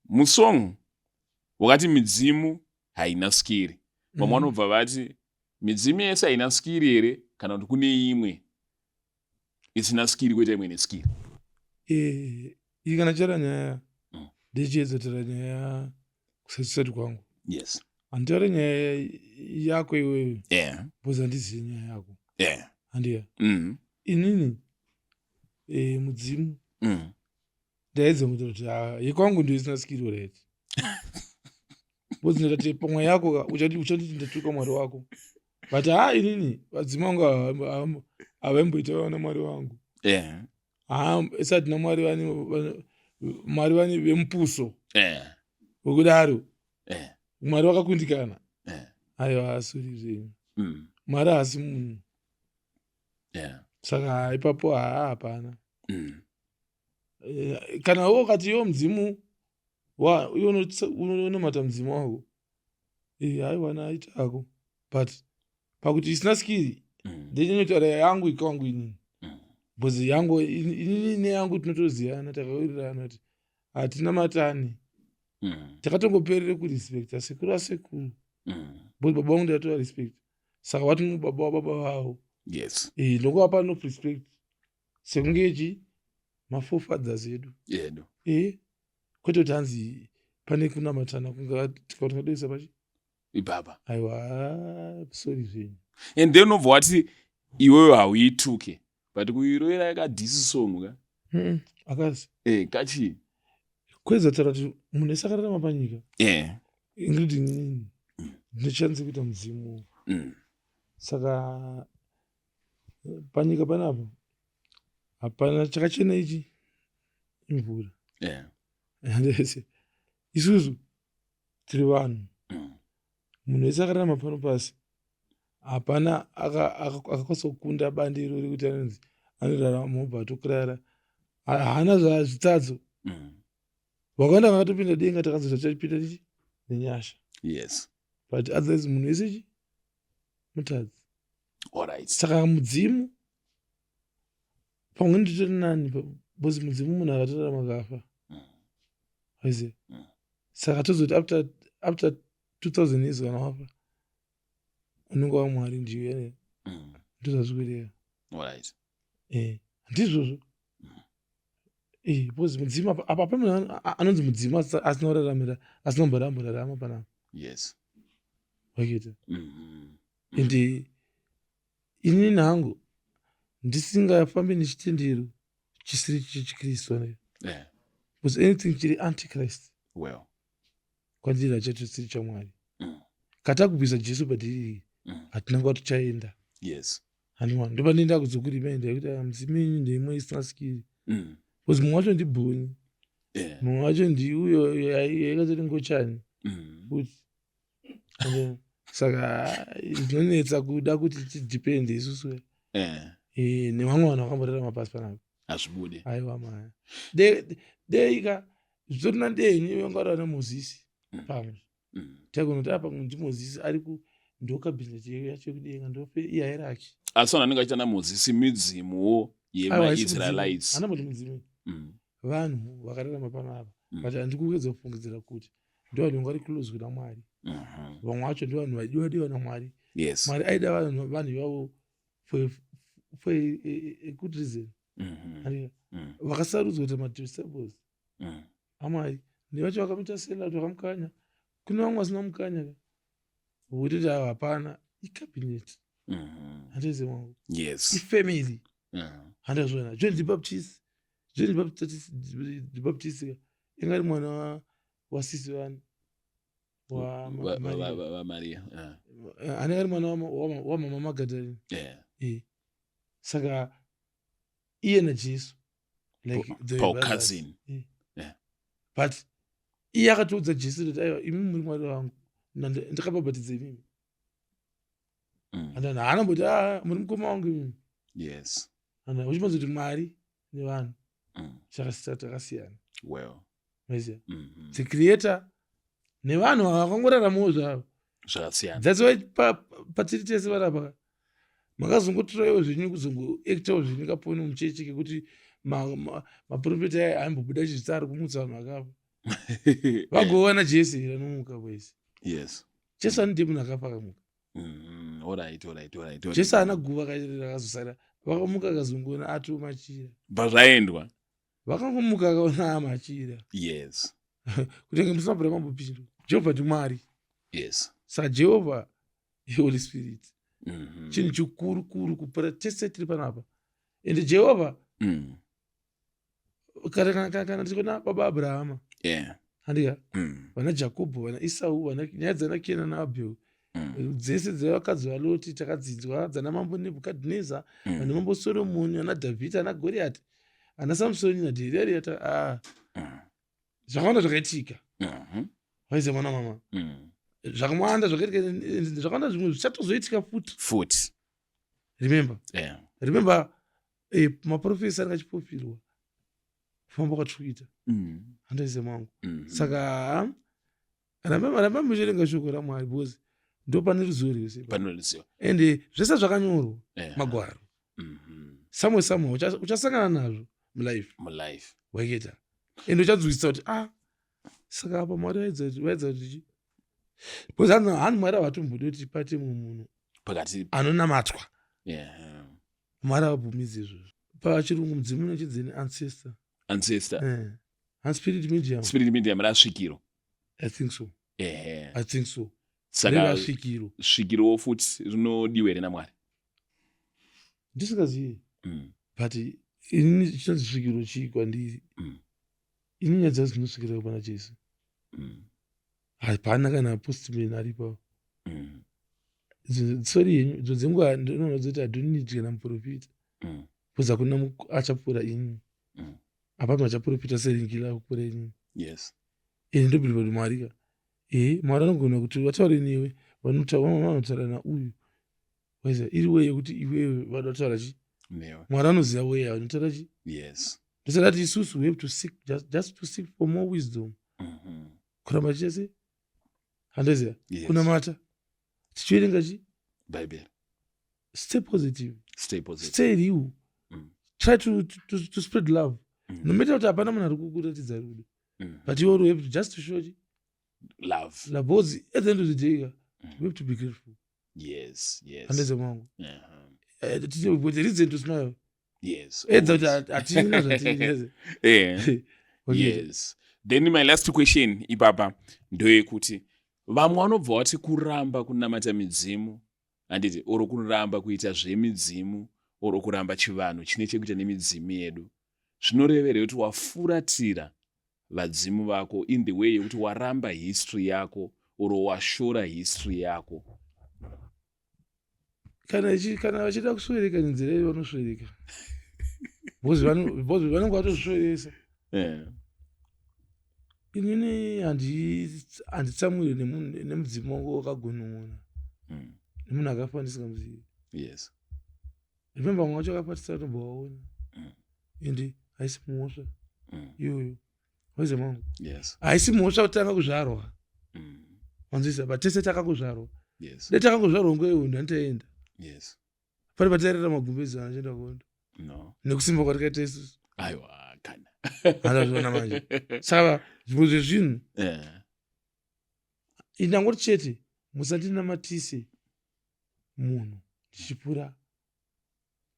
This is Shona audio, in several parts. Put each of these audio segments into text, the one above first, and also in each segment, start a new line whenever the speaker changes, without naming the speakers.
Musong wakati midzimu haina skiri. Vamwe vanobva vati midzimu yese haina skiri here, kana kuti kune imwe isina skiri koita imwe neskiri?
Iyi kana chera nyaya ndechiedzotera nyaya kusati kwangu. Handitaure nyaya yako iwewe because handizivi nyaya yako. Handiya. Inini mudzimu ndaedza kuita kuti yekwangu ndiyo isina skiri, right? Because ndikati pamwe yako ka, uchanditi ndatuka Mwari wako, but ha, inini vadzimu vangu havaimboita vana Mwari vangu. Ha, isati naMwari vane Mwari vane vemupuso wekudaro. Mwari vakakundikana. Aiwa, asuri zvenyu. Mwari haasi munhu. Saka ipapo haa, hapana. Kana iwe ukati iwe mudzimu iwe unomata mudzimu wako, haiwa, naitako, but pakuti isina skiri, ndechinyotaura yangu ikwangu inini, because yangu inini neyangu tinotoziyana, takawirirana kuti hatina matani. Takatongoperere kurespecta sekuru asekuru, because baba vangu ndatora respect, saka wati baba wababa vavo. Ndokuvapa no respect sekunge chi maforefathers edu.
Edu.
Kwete kuti hanzi pane kunamatana kunga tikadoisa pachi
Ipapa.
Aiwa, sorry zvenyu.
And then unobva wati iwewe hauituke, but kuirovera yakadiss song ka.
Akazi
Kachii?
Kwedza taura kuti munhu wese akararama panyika, including inini, ndinochanise kuita mudzimu. Saka panyika panapa hapana chakachena, ichi imvura. Handese isusu tiri vanhu. Munhu wese akararama pano pasi, hapana akakwanisa kukunda bandi irori kuti anonzi anorarama mobva atokurara haana zvitsadzo. Vakawanda vakatopinda denga, takanzi zvachapinda tichi nenyasha. But otherwise munhu wese chi mutadzi. Saka mudzimu pamwe nditori nani, because mudzimu munhu akatorarama akafa. Aiziva. Saka tozoti after 2000 years kana wafa, unenge waMwari, ndiwe. Ndozvazvikureva. Ndizvozvo. Because mudzimu apa apa munhu anonzi mudzimu asina kuraramira, asina kumboramborarama panapa. Wakuita. Ende inini hangu ndisingafambi nechitendero chisiri chechikristu ane, because anything chiri antichrist
Well.
kwandiri hachatosiri chaMwari. Katakubvisa Jesu padhiri, hatina nguva tichaenda. Handiwa ndopanoenda kuzokurimind yekuti mudzimu yenyu ndeimwe isina skiri, because mumwe wacho ndibhoni, mumwe wacho ndiuyo yaikatoti ngochani kuti. Saka zvinonetsa kuda kuti tidepende isusu nevamwe vanhu vakamborarama pasi panapa.
Hazvibude.
Aiwa maya, deika zvitorina denyu vangarara naMozisi. Pamwe taigona kuti apa ndiMozisi ari ku ndo cabinet yacho yekudenga, ndope ihierarchy.
Asi vanhu vanenge vachiita naMozisi midzimuwo yemaIsraelites.
Handamboti mudzimu. Vanhu vakararama panapa, but handikuedza kufungidzira kuti ndo vanhu vanga vari close kuna Mwari. Vamwe vacho ndo vanhu vaidiwa diwa naMwari. Mwari aida vanhu ivavo for a good reason. Handika? Vakasarudzwa kuita madisciples aMwari nevacho vakamuita sela kuti vakamukanya. Kune vamwe vasina mukanya ka, wototi ava hapana icabinet. Handizi mwangu?
Yes.
Ifamily. Handazvona John the Baptist, John the Baptist ka, ingari mwana wasisi vani? WaMaria.
VaMaria.
Anenge ari mwana wamama Magadalene. Saka iye naJesu like they were brothers.
Cousin.
But iye akatoudza Jesu kuti aiwa, imi muri Mwari wangu, ndakabhabhatidza imimi. And haana mboti a muri mukoma wangu imimi. And uchimanza kuti Mwari nevanhu takasiyana.
Well.
Maiziva? The creator nevanhu vakangoraramawo zvavo
Zvakasiyana.
That's why patiri tese varapa makazongotoraiwo zvenyu kuzongoactawo zvenyu kaponi muchechi kekuti maprofeta aya aimbobuda chizvitsa ari kumutsa vanhu vakafa. Vagowana Jesu here anomuka, boys?
Yes.
Jesu anodiye munhu akafa akamuka. Jesu haana guva rakazosara. Vakamuka akazongoona ato machira.
Bva zvaendwa.
Vakangomuka akaona amachira. Kunyange musina bvura mambopindwa. Jehovha ndiMwari. Saka Jehovha Holy Spirit. Chinhu chikuru kuru kupfuura tese tiri panapa. Ende Jehovha kana tichiona baba Abrahama. Handika? Vana Jakobho, vana Esau, vana nyaya dzana Kena naAbel. Dzese dzevakadzi vaLoti takadzinzwa, dzana mambo Nebhukadhineza, vana mambo Soromoni, ana Dhavhidhi, ana Goriati, ana Samsoni naDherira. Zvakawanda zvakaitika. Waiziva mwana mama. Zvakawanda zvakaitika, zvakawanda zvimwe zvichatozoitika futi.
Futi.
Remember. Remember maprofesa anenge achipofirwa kufamba kwatiri kuita. Handizive mwangu. Saka ramba muchiverenga shoko raMwari because ndo pane ruzivo rwese.
Pane ruzivo.
Ende zvese zvakanyorwa magwaro. Samwe uchasangana nazvo mulife.
Mulife.
Waiketa. Ende uchanzwisisa kuti saka apa Mwari vaidza kuti chii? Because hanzi Mwari havatombodi kuti pate mumwe munhu
pakati
anonamatwa. Mwari havabvumidzi izvozvo. Pachirungu mudzimu unochidzini ancestor.
Ancestor.
And spirit medium.
Spirit medium rasvikiro.
I think so. I think so.
Saka
svikiro.
Svikiro futi rinodiwa here naMwari?
Ndisingazivi. But inini chinonzi svikiro chii kwandiri? Ini nyaya dzadzo dzinosvikira pana Jesu. Hapana kana postman aripo. Sorry yenyu, idzo dzenguva ndinoona kuti I don't need kana muprofita. Because hakuna achapfuura inini. Hapana achaprofita seringila kupfuura inini. Ini ndobelieve kuti Mwari ka. Mwari anogona kuti vataure newe, vanotaura nauyu. Waiziva iri way yekuti iwewe vada kutaura chi? Mwari anoziva way yavanotaura chi? Ndosaka kuti isusu we have to seek just to seek for more wisdom. Kuramba chese handiziva kunamata tichiverenga chi
Bible.
Stay positive.
Stay positive.
Stay real. Try to spread love. No matter kuti hapana munhu ari kukuratidza rudo. But you have to just to show chi
love.
Love. Because at the end of the day, we have to be grateful.
Yes.
Handeze mwangu. Kuti reason to smile. Edza kuti hatina zvatiri.
Yes. Then my last question ipapa ndoyekuti vamwe vanobva vati kuramba kunamata midzimu, handiti, oro kuramba kuita zvemidzimu, oro kuramba chivanhu chine chekuita nemidzimu yedu, zvinorevera kuti wafuratira vadzimu vako in the way yekuti waramba history yako oro washora history yako?
Kana vachida kuswereka nenzira iyo vanoswereka, because vanenge vatozvisweresa. Inini handitsamwiri nemudzimu wangu wakagunun'una nemunhu akafa ndisingamuzivi. Remember, mumwe wacho akafa tisati tombovaona. Ende haisi mhosva iyoyo, waize mangu. Haisi mhosva kutanga kuzvarwa. Wanzwisa? But tese takangozvarwa. Dai takangozvarwa nguva yehondo handitaenda. Pane patairera magumbezi achienda kuhondo
No.
nekusimba kwatikaita isusu?
Aiwa, kana.
Handazviona manje. Saka zvimwe zvezvinhu indangoti chete musandinamatise munhu ndichipura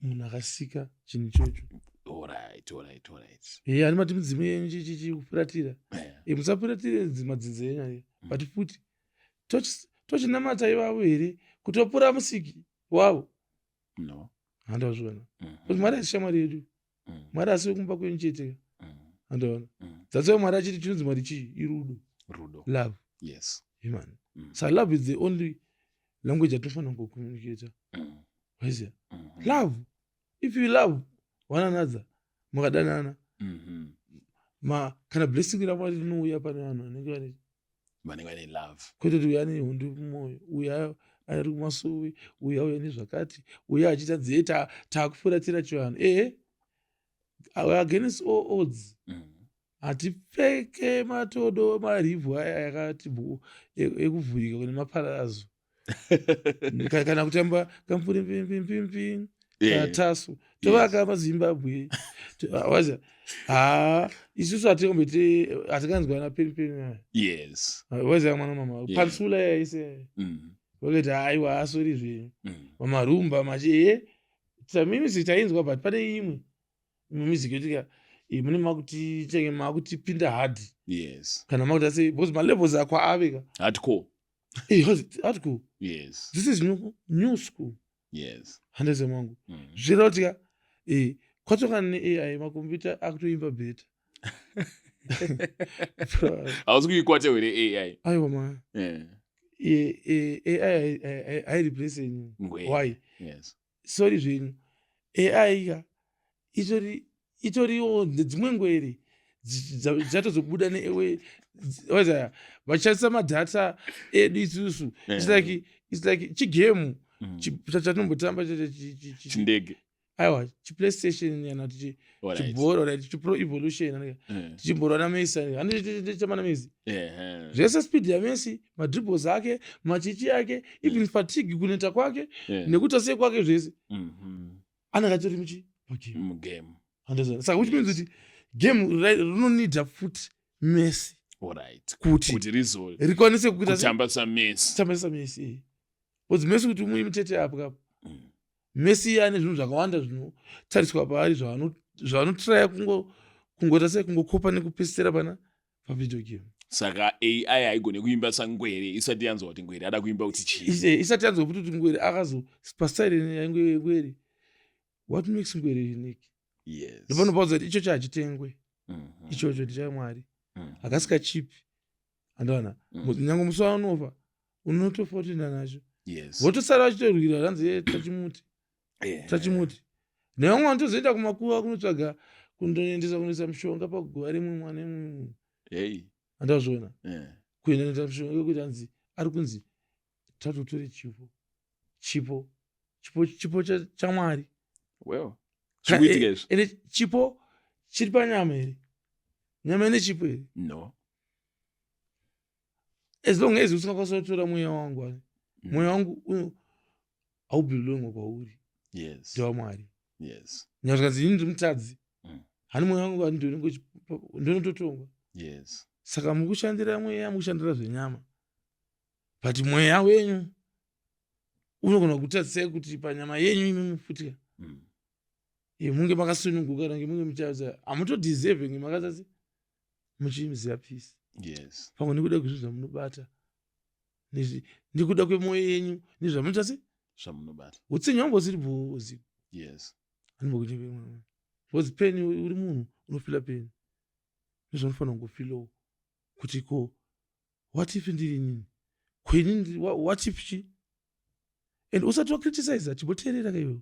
munhu akasika chinhu ichocho.
All right.
E, ani mati midzimu yenyu chichichi kufuratira. E, musafuratire madzinza enyu aya. But futi tochinamata ivavo here kutopura musiki wavo?
No.
Handazviona. Kuti Mwari asi shamwari yedu. Mwari asi wekumba kwenyu chete. Handaona. That's why Mwari achiti chinonzi Mwari chii? Irudo.
Rudo.
Love. Human. Sa love is the only language yatinofanira kungocommunicata. Waiziva? Love. If you love one another, mukadanana, ma kana blessing raMwari rinouya pane vanhu vanenge vane
Vanenge vane love.
Kwete kuti uyu ane hondo mumwoyo, uyu ari kumasowe, uyu auya nezvakati, uyu achiita dzee taakufuratira chivanhu. Ehe, against all odds hatipfeke matodo marivhu aya yakati ekuvhurika kune maparazo, kana kutamba kamfuri mpimpimpi. Tasu tovaka maZimbabwe. Waziva, ha, isusu hatingomboti hatikanzwana peni peni. Waziva, mwana mama pansula yaise vakati, "Aiwa, asori zvenyu." Mamarumba machi music tainzwa, but pane imwe music yotika mune makuti chenge makutipinda hard. Kana makuti ase, because malevels ako aveka
Hardcore.
Hardcore. This is new school. Handeze mwangu. Zvireva kuti ka kwatokana neAI, makombiyuta akutoimba better.
Hausi kuikwata here AI?
Aiwa ma. AI haireplace inini.
Ngwere.
Why? Sorry zvenyu, AI ka itoriwo dzimwe ngwere dzatozobuda newe, waza vachishandisa madhata edu isusu. It's like chigame chatombotamba.
Chindege.
Aiwa, chiPlayStation kana kuti chibhoro, right, chiPro Evolution, tichimborwa naMessi, handichitamba naMessi. Zvese, speed yaMessi, madribbles ake, machichi ake, even fatigue, kuneta kwake nekuita sei kwake, zvese anenge atori muchi pagame.
Mugame.
Handizvo? Saka which means kuti game rinonidha futi Messi kuti
kuti rizo
rikwanise kuita
kutamba saMessi.
Kutambisa Messi, because Messi kuti umuimitete apo kapo, Messi iye ane zvinhu zvakawanda zvinotariswa paari, zvaanotraya kungoita sei, kungokopa nekupesera pana pavideo game.
Saka AI haigone kuimba sangwere isati yanzwa kuti ngwere ada kuimba kuti chii.
Isati yanzwa kuti ngwere akazo pastairi yangwere, what makes ngwere unique. Ndopanopaudza kuti ichocho hachitengwe. Ichocho ndechamwari. Hakasika chipi, andoona. Nyange musi waunofa unotofa utoenda nacho. Votosara vachitorwira ranzi, "Ye, tachimuti, tachimuti." Nevamwe vanotozoenda kumakuva kunotsvaga, kundoendesa, kunoisa mushonga paguva rimwe mwana imwe munhu. Andazviona. Kuenda noita mushonga wekuti anzi ari kunzi tatotore chipo, chipo, chipo, chipo chaMwari.
Well, zvikuitika izvi.
Ende chipo chiri panyama here? Nyama ine chipo here?
No.
As long as usingakwanisa kutora mweya wangu ani, mweya wangu haubelongo kwauri. NdewaMwari. Nyaya zvikanzi ini ndiri mutadzi, hani mweya wangu ndinototongwa. Saka mukushandira mweya, mukushandira zvenyama, but mweya wenyu unogona kutadzisai kuti panyama yenyu imi mufutika munge makasununguka, nange munge muchaza hamutodeserve nge makatasi muchiziva peace. Pamwe nekuda kwezvinhu zvamunobata, nekuda kwemwoyo yenyu nezvamunoita se
zvamunobata.
Utsinye hwangu usiri bhuzi. Handimbokunyepe mwana, because pain, uri munhu unofeela pain, nezvaunofanira kungofeelawo kuti ko what if ndiri inini, ko inini what if chi, and usati wacriticiza, chimboteerera kaiwewe,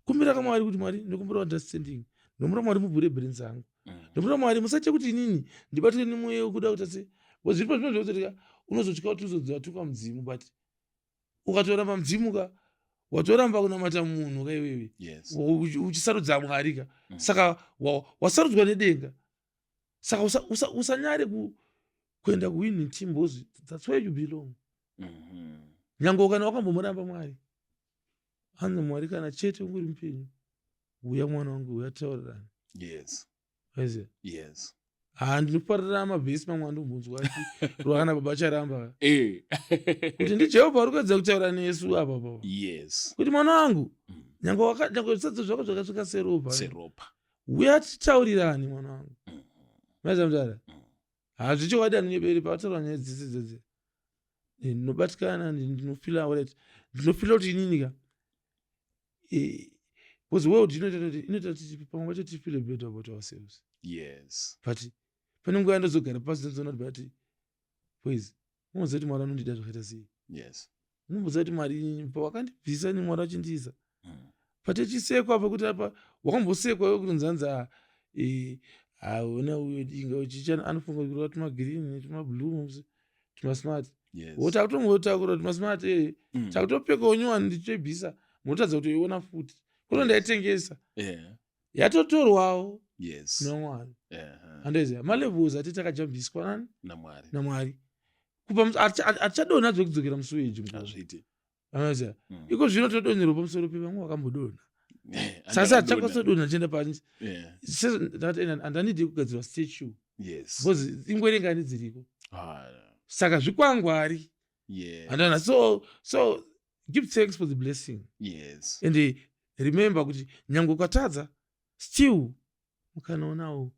kumbira kaMwari kuti, "Mwari, ndinokumbira understanding, ndinokumbira Mwari muvhure brains dzangu. Ndinokumbira Mwari musaite kuti inini ndibatwe nemweya wekuda kuita se." Because zviripo zvimwe zvekuti ka unozotya kuti uzodzatuka mudzimu, but ukatoramba mudzimu ka, watoramba kunamata munhu ka iwewe. Uchisarudza Mwari ka. Saka wasarudzwa nedenga, saka usanyare kuenda kuwinning team, because that's where you belong. Nyange kana wakambomuramba Mwari, hanzi Mwari kana chete ungori mupenyu, uya mwana wangu, uya taurirani. Aiziva. Ha, ndinofarira mavhesi mamwe andombonzwa rwakana baba charamba kuti ndiJehovha uri kuedza kutaura nesu apa pa kuti, "Mwana wangu, nyange nyange zvisadzo zvako zvakasvika seropa,
seropa,
uya titaurirani, mwana wangu." Maiza mutaura hazvichokwadi, anonyeberi pataura nyaya dzese dzedze. Ndinobatikana, ndinofeela right, ndinofeela kuti inini ka because world inoita kuti pamwe pacho tifeel better about ourselves. But pane nguva yandozogara pasi, ndinozoona kuti but boys, unoziva kuti Mwari anondida zvakaita sei? Unomboziva kuti Mwari pawakandibvisa ni Mwari achindiisa patechisekwa, pekuti apa wakambosekwa iwe kunzanza hauna uyo dinga uchicha anofunga kuti tumagreen netumablue tumasmart. Wotakutongotakura tumasmart, takutopfekawo nyowani, ndichitoibvisa, munotadza kutoiona futi kuno ndaitengesa, yatotorwawo naMwari. Handoziva malevels ati takajambiswa nani?
NaMwari.
NaMwari. Kubva hatichadonha zvekudzokera musuweji.
Hazviiti.
Anoziva. Iko zvino todonherwa pamusoro pevamwe vakambodonha. Sasa hatichakwanisa kudonha tichienda pasi. Ndakati handanidi kugadzirwa statue. Because ingwere ngani dziriko. Saka zvikwangwari. Handana so give thanks for the blessing. And remember kuti nyangwe ukatadza still mukana unawo.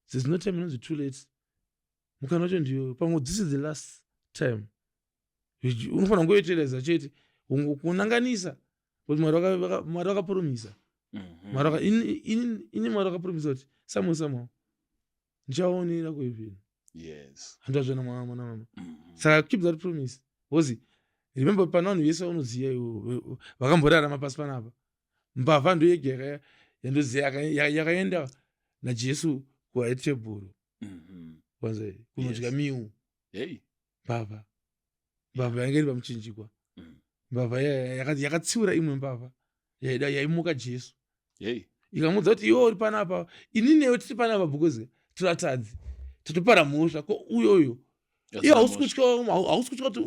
There's no time inonzi too late. Mukana wacho ndiyo pamwe this is the last time. Unofanira kungoitereza chete kunanganisa kuti Mwari vakapromisa. Ini Mwari vakapromisa kuti somehow somehow ndichaonera kuheaven. Handazvona mwana mama. Saka keep that promise. Because remember pana vanhu vese vaunoziva iwe vakamborarama pasi panapa. Mbavha ndo yega yandoziva yakaenda naJesu kuhigh table. Kwanza kunodya miu. Mbavha. Mbavha yanga iri pamuchinjikwa. Mbavha yakatsiura imwe mbavha yaimuka Jesu. Ikamudza kuti iwe uri panapa, ini newe tiri panapa because tiratadzi. Totopara mhosva ko uyoyo. Iwe hausi kutya kuti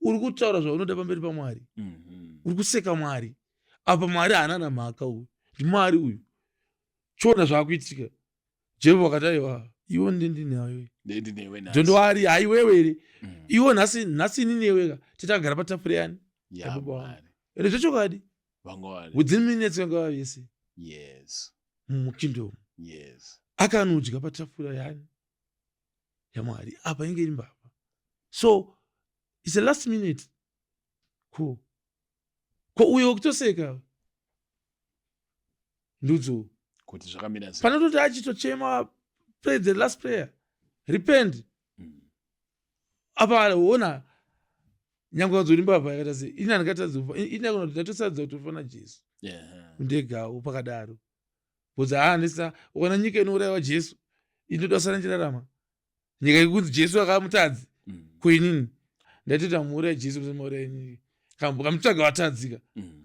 uri kutaura zvaunoda pamberi paMwari. Uri kuseka Mwari. Apa Mwari haana namhaka uyu. NdiMwari uyu. Chiona zvaakuitika. Jehovha wakati aiwa iwe ndindinawe. Ndondowari haiwewe here. Iwe nhasi ini newe ka tichagara patafura yani. Yababa wangu. Ende zvechokwadi. Within minutes vanga vavese. Mukingdom. Akanodya patafura yani yaMwari. Apa inge iri mbavha. So it's a last minute. Ko uyo wekutoseka ndudzo
kuti zvakamira
sei? Panototi achitochema pray the last prayer, repent. Apa ona nyangwe kadzori mbavha yakaita sei, ini handingatadzi kufa, ini akona kuti ndatosadza kutofa naJesu. Ndegawo pakadaro. Because handisa ukaona nyika inourayiwa Jesu, inoda sara ndichirarama. Nyika yekunzi Jesu akamutadzi. Kuinini ndaitoita muuraya Jesu musamuuraya inini. Kamutsvaga vatadzika.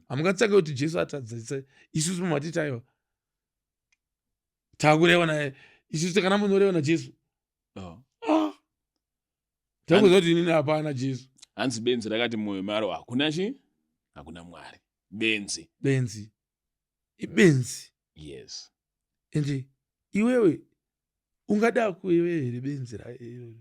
Hamungatsvage kuti Jesu atadza isusu matiti aiwa. Takurewa naye isusu kana munorewa naJesu. Takuziva kuti inini hapana Jesu.
Hanzi benzi rakati mwoyo maro hakuna chi? Hakuna Mwari. Benzi.
Benzi. Ibenzi.
Yes.
Ende iwewe ungada kuiwe here benzi iroro?